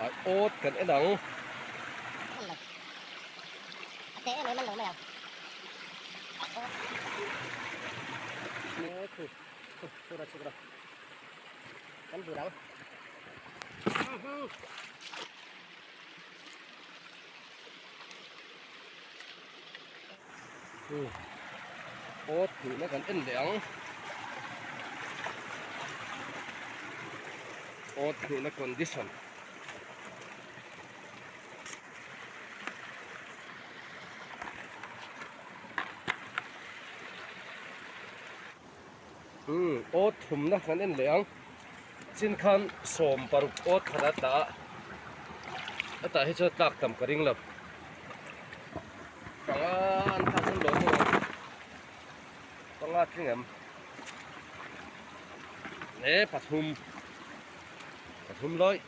Ai awt kan en ang. Awt hmuhna kan en leh ang. Awt hmuhna condition. Umm awt thumna kan en leh ang. Chin khan 16 awt khat a tla a. Hetah hi chuan tlak tam ka ring lo. Panga an thlak chuan lawm maw? Panga tling em? Ne pathum. Pathum lawih.